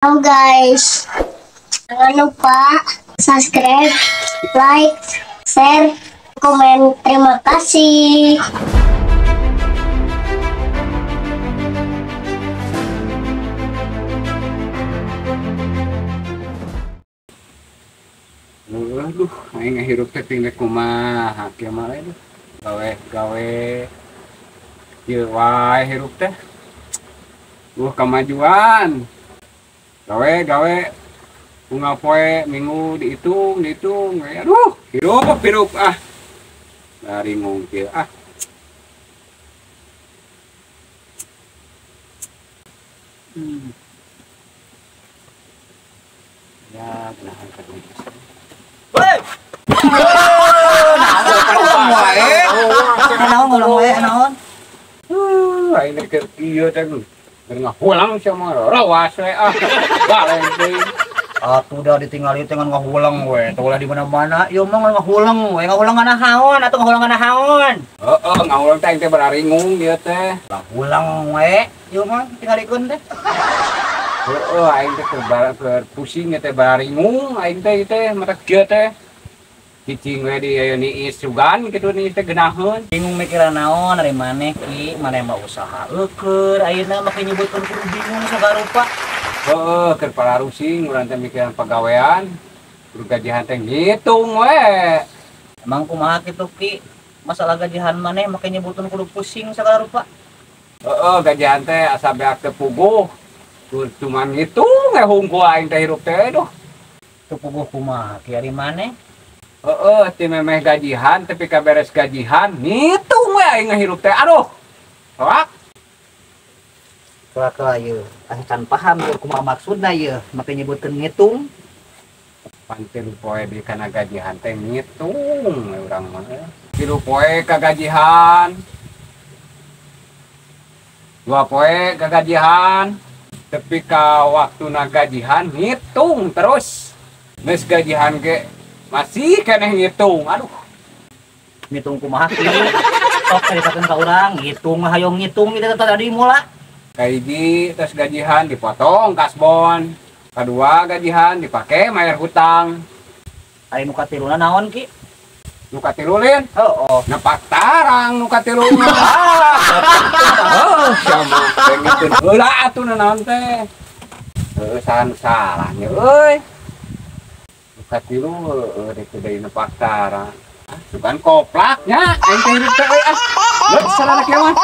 Halo guys, jangan lupa subscribe, like, share, komen. Terima kasih. Aduh, aing ngahirup teh ting kumaha kieu mah aduh. Gawe gawe kieu wae hirup teh. Kemajuan. Gawe gawe unggal poe minggu dihitung dihitung. Aduh, hirup hirup ah. Laringung kieu ah. Ya, genahan ka duit. Naon? Aing keur kieu teh keur ngahulang sia mah rawas we ah. Baleng deui. Atuh da ditinggali teh ngan ngahulang we, teu ulah di mana-mana ieu mah ngahulang we, ngahulang kana haon atuh ngahulang kana haon. Heeh, ngahulang teh aing teh bararingung ieu teh. Ngahulang we, ieu mah tingalikeun teh. Heeh, aing teh keur pusing teh bararingung aing teh teh mata kieu teh. Cicing we di aya niis sugan kitu niis teh geunaheun. Bingung mikiran naon ari maneh ki, maneh mah usaha eueur ayeuna make nyebutkeun kudu bingung sagarupa. Heeh, keur pararusing urang teh mikiran pagawean, kudu gajihan teh ngitung we. Emang kumaha kitu ki? Masalah gajihan maneh make nyebutkeun kudu pusing sagarupa. Heeh, gajihan teh asa beak teu puguh. Cuman ngitung we hungkul aing teh hirup teh aduh. Teu puguh kumaha ki ari maneh? Heeh, ti memeh gajihan tapi ka beres gajihan ngitung we aing ngahirup teh aduh. Soak. Kela-kela ieu, aing can paham ieu kumaha maksudna ieu, make nyebutkeun ngitung. Pan tilu poe di kana gajihan teh ngitung we urang mah. Tilu poe ka gajihan. Dua poe ka gajihan. Tapi ka waktuna gajihan ngitung terus. Geus gajihan ge masih keneh ngitung, aduh. Ngitung kumaha ki? Sok caritakeun ka urang, ngitung mah hayang ngitung ieu teh tadi mula. Kahiji tos gajihan dipotong kasbon. Kadua gajihan dipake mayar hutang. Ari nu katiluna naon ki? Nu katilu lin? Heeh. Nepak tarang nu katilu mah. Heuh, sia mah teh ngiteun heula atuh naon teh. Heuh, saha nu salah nya euy. Katilu rek deui nepak tarang. Sugan koplaknya aing teh hirup teh euy ah. Leuk sarana kieu mah.